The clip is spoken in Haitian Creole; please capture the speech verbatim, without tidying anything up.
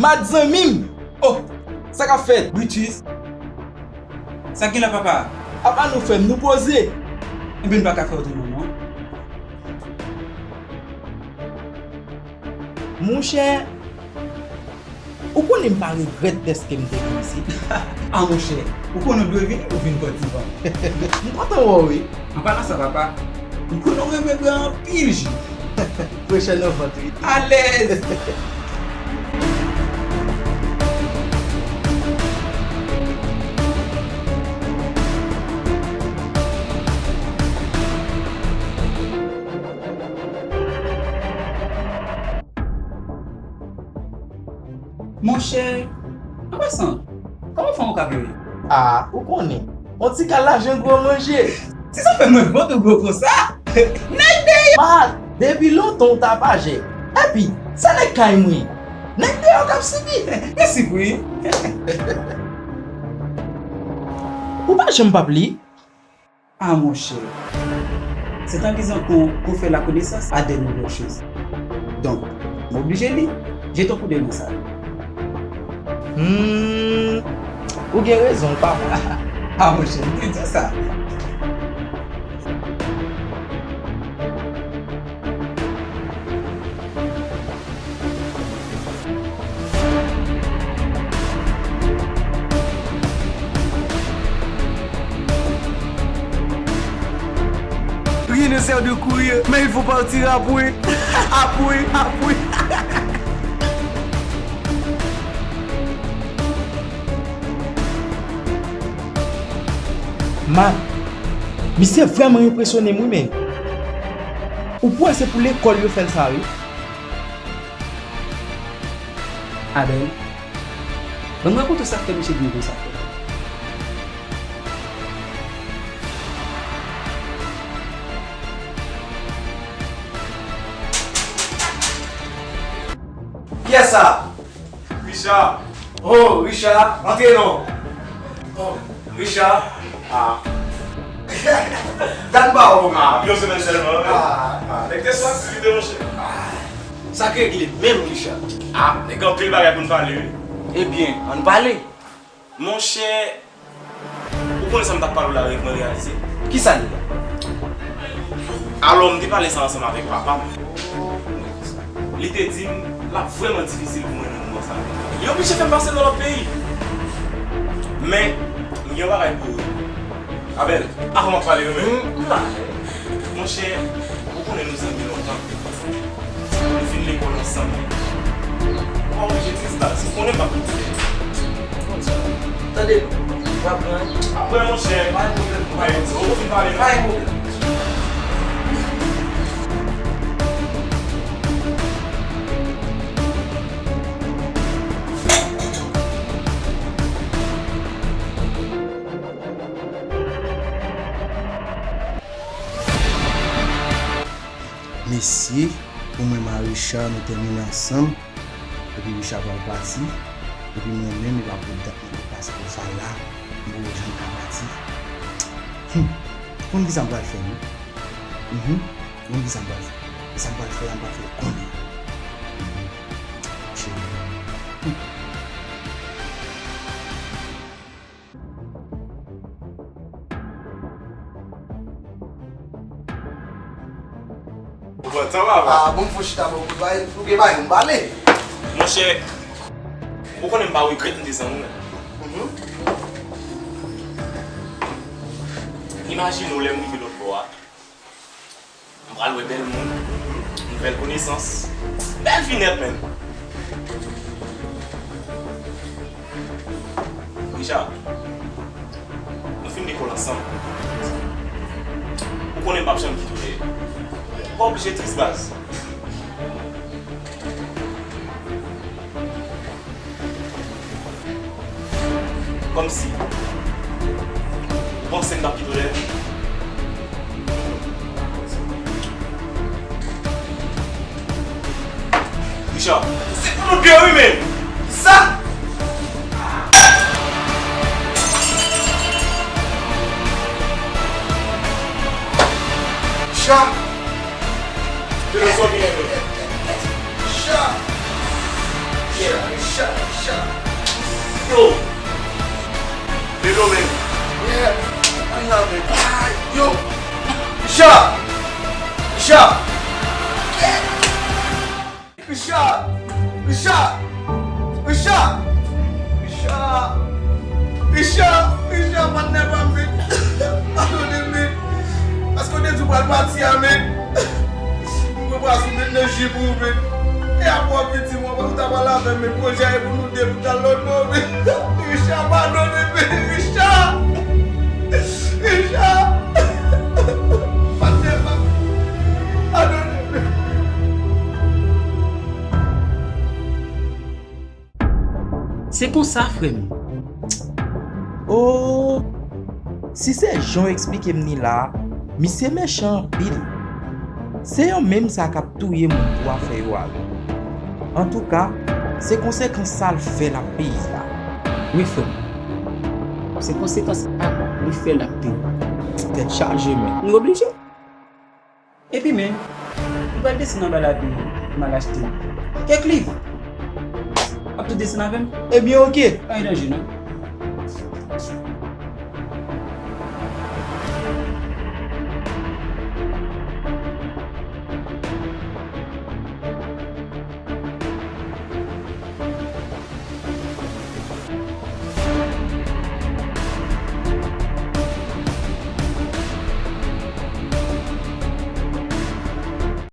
Mad zanmi m! Oh! Sa k ap fèt? Brutus. Sa k gen la, papa? Apa nou, frè m, nou poze. Enben, m pa ka fè otreman, non. Monchè, ou konnen m pa regrèt dèske m te vin isit. Ah, monchè, ou konnen w dwe vini pou vin pran ti van. M kontan wè w, wi. An palan sa, papa, m konnen w renmen bwè anpil ji. Pwechèn an vant, wi. Alèz! Monchè, an pasan, kòman fanm ou ka plore? A, ou konnen, on ti kal lajan gwo manje. Se sa fè mwen vant ou gwo konsa. Nèg deyò! Mat, depi lontan ou tapajè. Epi, se nèg kay mwen. Nèg deyò k ap sibi. Mèsi pou li. Ou pa janm p ap li. Ah, monchè. C'est en lisant qu'on qu'on fait la connaissance à de nouvelles choses. Donk, m oblije li, jete yon koudèy nan sa. Hmm, ou gen rezon, ou pa wont. Ah, monchè, m te di w sa. Rien ne sert de courir, mais il faut partir après. Après, après. Mat, misye vrèman enpresyone m, wi, men. Ou kwè se pou lekòl yo fè l sa, wi. Abèl, ban m rakonte w sa k fè misye vin konsa. Kiyès sa? Richard. Oh, Richard, antre non. Oh, Richard. Ah. Dat m pa wè w, man. Ah, yon semèn sèlman, wi. Ah. Ah, nèg te sou aktivite, monchè. Ah. Sa k regle menm, Richard? Ah, nèg gen anpil bagay pou n pale, wi. Ebyen, ann pale. Monchè, ou konnen sa m t ap pale w la, mwen reyalize. Kisa li ye? Alò, m te pale sa ansanm avèk papa m. Li te di m, l ap vrèman difisil pou mwen nan moman sa. Li oblije fè m pase nan lòt peyi. Men, m gen yon bagay pou ou. Abèl, avan m ap pale yo menm. M la. Monchè, ou konnen nou zanmi lontan. Nou fin lekòl ansanm. Ou pa oblije tris baz. Ou konnen m ap koute. Tande, m ap pran. Apre, monchè, pa gen pwoblèm. Ou pa gen pwoblèm. Ou fin pale, pa gen pwoblèm. Mesye, pou mwen m a Richard, nou tèmine ansanm. Epi Richard pral pati. Epi mwen menm, e pa pou dat mwen te pase pou sa la, m poko janm ka pati. Hum, ou konn kisa m pral fè, wi? Mhm. Ou konn kisa m pral fè? Sa m pral fè la, m pral fè l kounye a. Mhm. Cheri. Hum. Ou pran tan, papa. Ah, bon, fò chita bò kout bay, nou gen bagay pou n pale. Monchè, ou konnen m pa regrèt m te zanmi w. Mhm. Imajine w lè m rive lòt bò a. M pral wè bèl moun, nouvèl konesans. Bèl fi nèt, menm. Richard, nou fin lekòl ansanm. Ou konnen m p ap janm kite w dèyè. Ou pa oblije tris, baz. Kòmsi ou panse m t ap kite w dèyè? Richard, se pou nou de wi, men! Sa! Richard! Te nan sòti, men. Richard! Richard! Richard, Richard. Yo. Velo, men. Yeah. Ann la, men. Ay, yo. Richard. Richard. Yeah. Richard. Richard. Richard. Richard. Richard. Richard, patnè pa m, men. Padone, men. Paske w te di w pral pati a, men. Mwen pral sou men nan ji pou ou, men. E apre w ap vin di mwen, ou ta pral avè m, men pwojè a e pou nou de pou t al lòt bò, men. Richard, padone, men. Richard! Richard! Patnè pa m. Padone, men. Se konsa, frè m. Oh, si se jan w eksplike m ni la a, misye mechan anpil. Se yo menm sa k ap touye moun pou afè yo a wi. Antouka, se konsekans sa l fè l ap peye a. Wi, frè m. Se konsekans ak li fè l ap peye. Tèt chaje, men. Nou oblije. Epi men, m pral desann anba lavi m al achte kèk liv. W ap tou desann avè m? Ebyen, oke. Pa gen danje, non.